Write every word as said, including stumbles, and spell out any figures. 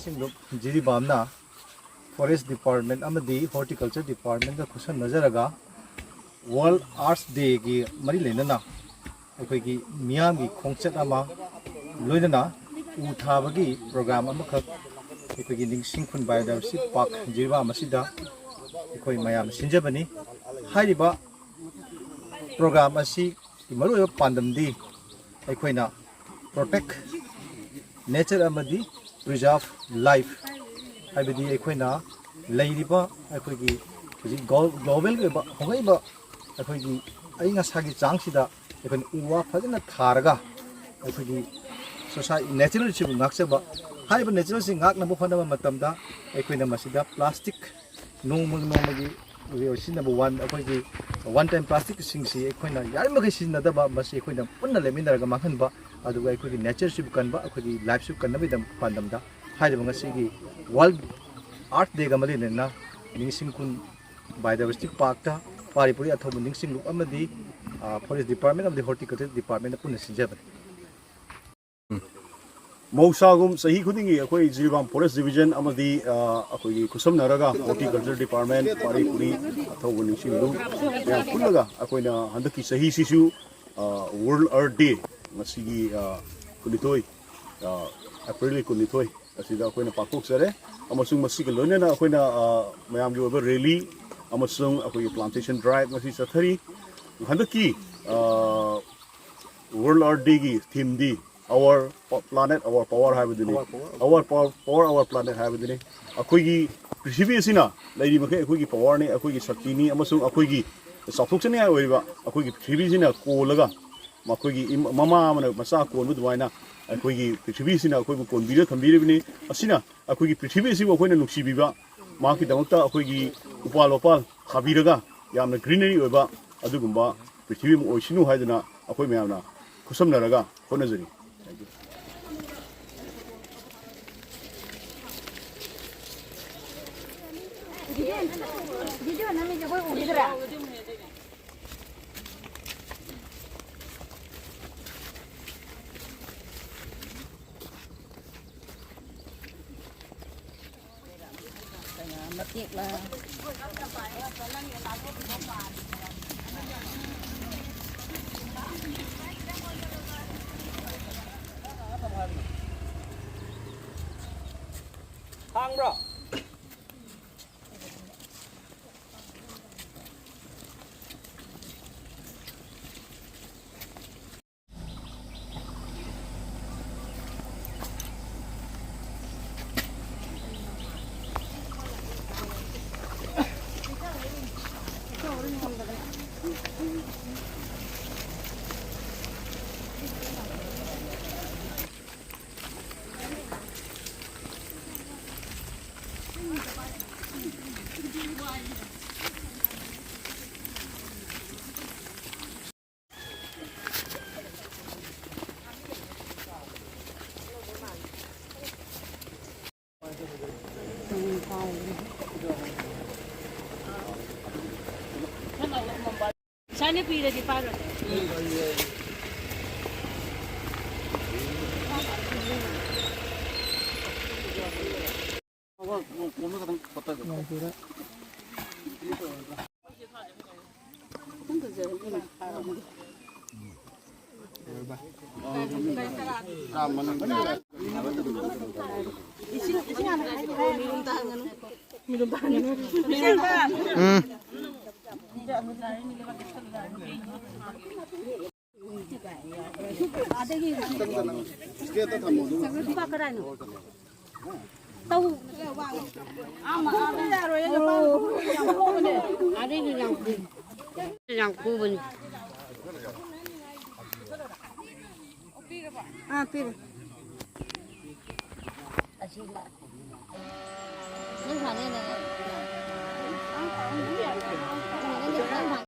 ꯁꯤꯡꯗꯨ ꯖꯤꯔꯤꯕꯥꯝꯅ Forest Department ꯑꯃꯗꯤ Horticulture Departmentꯒ ꯈꯨꯠꯁꯝꯅꯖꯔꯒ World Earth Dayꯒꯤ ꯃꯔꯤ ꯂꯩꯅꯅ ꯑꯩꯈꯣꯏꯒꯤ ꯃꯤꯌꯥꯝꯒꯤ ꯈꯣꯡꯆꯠ ꯑꯃ, ꯂꯣꯏꯅꯅ ꯎ ꯊꯥꯕꯒꯤ program ꯑꯃꯈꯛ ꯑꯩꯈꯣꯏꯒꯤ ꯅꯤꯡꯁꯤꯡ ꯈꯨꯟ Biodiversity Park ꯖꯤꯔꯤꯕꯥꯝ ꯑꯁꯤꯗ ꯑꯩꯈꯣꯏ ꯃꯌꯥꯝꯅ ꯁꯤꯟꯖꯕꯅꯤ꯫ ꯍꯥꯏꯔꯤꯕ program ꯑꯁꯤꯒꯤ ꯃꯔꯨꯑꯣꯏꯕ ꯄꯥꯟꯗꯝꯗꯤ ꯑꯩꯈꯣꯏꯅ protect nature ꯑꯃꯗꯤ preserve life, ꯍꯥꯏꯕꯗꯤ ꯑꯩꯈꯣꯏꯅ ꯂꯩꯔꯤꯕ ꯑꯩꯈꯣꯏꯒꯤ ꯍꯧꯖꯤꯛ global ꯑꯣꯏꯕ ꯍꯣꯡꯂꯛꯏꯕ ꯑꯩꯈꯣꯏꯒꯤ ꯑꯏꯪ ꯑꯁꯥꯒꯤ ꯆꯥꯡꯁꯤꯗ ꯑꯩꯈꯣꯏꯅ ꯎ ꯋꯥ ꯐꯖꯅ ꯊꯥꯔꯒ ꯑꯩꯈꯣꯏꯒꯤ society, natural ꯑꯁꯤꯕꯨ ꯉꯥꯛꯆꯕ꯫ ꯍꯥꯏꯔꯤꯕ natural ꯑꯁꯤ ꯉꯥꯛꯅꯕ ꯍꯣꯠꯅꯕ ꯃꯇꯝꯗ ꯑꯩꯈꯣꯏꯅ ꯃꯁꯤꯗ plastic, ꯅꯣꯡꯃ ꯅꯣꯡꯃꯒꯤ ꯁꯤꯖꯤꯟꯅꯕ one, ꯑꯩꯈꯣꯏꯒꯤ one time plasticꯁꯤꯡꯁꯤ ꯑꯩꯈꯣꯏꯅ ꯌꯥꯔꯤꯃꯈꯩ ꯁꯤꯖꯤꯟꯅꯗꯕ, ꯃꯁꯤ ꯑꯩꯈꯣꯏꯅ ꯄꯨꯟꯅ ꯂꯩꯃꯤꯟꯅꯔꯒ ꯃꯥꯡꯍꯟꯕ, ꯑꯗꯨꯒ ꯑꯩꯈꯣꯏꯒꯤ natureꯁꯤꯕꯨ ꯀꯟꯕ, ꯑꯩꯈꯣꯏꯒꯤ lifeꯁꯨ ꯀꯟꯅꯕꯒꯤꯗꯃꯛ ꯄꯥꯟꯗꯝꯗ ꯍꯥꯏꯔꯤꯕ ꯉꯁꯤꯒꯤ World Earth Dayꯒ ꯃꯔꯤ ꯂꯩꯅꯅ ꯅꯤꯡꯁꯤꯡ ꯈꯨꯟ Biodiversity Parkꯇ ꯄꯥꯔꯤ ꯄꯨꯔꯤ ꯑꯊꯧꯕ ꯅꯤꯡꯁꯤꯡ ꯂꯨꯞ ꯑꯃꯗꯤ, ꯑ, Forest Department ꯑꯃꯗꯤ Horticulture Departmentꯅ ꯄꯨꯟꯅ ꯁꯤꯟꯖꯕꯅꯤ꯫ ꯃꯍꯧꯁꯥꯒꯨꯝ ꯆꯍꯤ ꯈꯨꯗꯤꯡꯒꯤ ꯑꯩꯈꯣꯏ ꯖꯤꯔꯤꯕꯥꯝ Forest Division ꯑꯃꯗꯤ, ꯑ, ꯑꯩꯈꯣꯏꯒꯤ ꯈꯨꯠꯁꯝꯅꯔꯒ Horticulture Department, ꯄꯥꯔꯤ ꯄꯨꯔꯤ ꯑꯊꯧꯕ ꯅꯤꯡꯁꯤꯡ ꯂꯨꯞ ꯃꯌꯥꯝ ꯄꯨꯜꯂꯒ ꯑꯩꯈꯣꯏꯅ ꯍꯟꯗꯛꯀꯤ ꯆꯍꯤꯁꯤꯁꯨ, ꯑ, World Earth Day ꯉꯁꯤꯒꯤ, ꯑ, ꯀꯨꯟꯅꯤꯊꯣꯏ, ꯑ, April ꯀꯨꯟꯅꯤꯊꯣꯏ ꯑꯁꯤꯗ ꯑꯩꯈꯣꯏꯅ ꯄꯥꯡꯊꯣꯛꯆꯔꯦ꯫ ꯑꯃꯁꯨꯡ ꯃꯁꯤꯒ ꯂꯣꯏꯅꯅ ꯑꯩꯈꯣꯏꯅ, ꯑ, ꯃꯌꯥꯝꯒꯤ ꯑꯣꯏꯕ rally ꯑꯃꯁꯨꯡ ꯑꯩꯈꯣꯏꯒꯤ plantation drive ꯉꯁꯤ ꯆꯠꯊꯔꯤ꯫ ꯍꯟꯗꯛꯀꯤ, ꯑ, World Earth Dayꯒꯤ themeꯗꯤ Our Planet, Our Power ꯍꯥꯏꯕꯗꯨꯅꯤ꯫ Our Power, Our Planet ꯍꯥꯏꯕꯗꯨꯅꯤ꯫ ꯑꯩꯈꯣꯏꯒꯤ ꯄ꯭ꯔꯤꯊꯤꯕꯤ ꯑꯁꯤꯅ ꯂꯩꯔꯤ ꯃꯈꯩ ꯑꯩꯈꯣꯏꯒꯤ powerꯅꯤ, ꯑꯩꯈꯣꯏꯒꯤ ꯁꯛꯇꯤꯅꯤ, ꯑꯃꯁꯨꯡ ꯑꯩꯈꯣꯏꯒꯤ ꯆꯥꯎꯊꯣꯛꯆꯅꯤꯡꯉꯥꯏ ꯑꯣꯏꯔꯤꯕ ꯑꯩꯈꯣꯏꯒꯤ ꯄ꯭ꯔꯤꯊꯤꯕꯤꯁꯤꯅ ꯀꯣꯜꯂꯒ, ꯃꯈꯣꯏꯒꯤ ꯏꯝ-, ꯃꯃꯥ ꯑꯃꯅ ꯃꯆꯥ ꯀꯣꯟꯕ ꯑꯗꯨꯃꯥꯏꯅ ꯑꯩꯈꯣꯏꯒꯤ ꯄ꯭ꯔꯤꯊꯤꯕꯤꯁꯤꯅ ꯑꯩꯈꯣꯏꯕꯨ ꯀꯣꯟꯕꯤꯗꯨꯅ ꯊꯝꯕꯤꯔꯤꯕꯅꯤ꯫ ꯑꯁꯤꯅ ꯑꯩꯈꯣꯏꯒꯤ ꯄ꯭ꯔꯤꯊꯤꯕꯤ ꯑꯁꯤꯕꯨ ꯑꯩꯈꯣꯏꯅ ꯅꯨꯡꯁꯤꯕꯤꯕ, ꯃꯍꯥꯛꯀꯤꯗꯃꯛꯇ ꯑꯩꯈꯣꯏꯒꯤ ꯎꯄꯥꯜ ꯋꯥꯄꯥꯜ ꯊꯥꯕꯤꯔꯒ ꯌꯥꯝꯅ greenery ꯑꯣꯏꯕ ꯑꯗꯨꯒꯨꯝꯕ ꯄ꯭ꯔꯤꯊꯤꯕꯤ ꯑꯃ ꯑꯣꯏꯁꯅꯨ ꯍꯥꯏꯗꯅ ꯑꯩꯈꯣꯏ ꯃꯌꯥꯝꯅ ꯈꯨꯠꯁꯝꯅꯔꯒ ꯍꯣꯠꯅꯖꯔꯤ꯫ ꯍꯥꯡꯕ꯭ꯔꯣ? ꯏꯁꯥꯅ ꯄꯤꯔꯗꯤ ꯄꯥꯏꯔꯣꯏ꯫ ꯎꯝ꯫ ꯌꯥꯝ ꯈꯨꯕꯅꯤ꯫ ꯑꯥ, ꯄꯤꯔꯦ꯫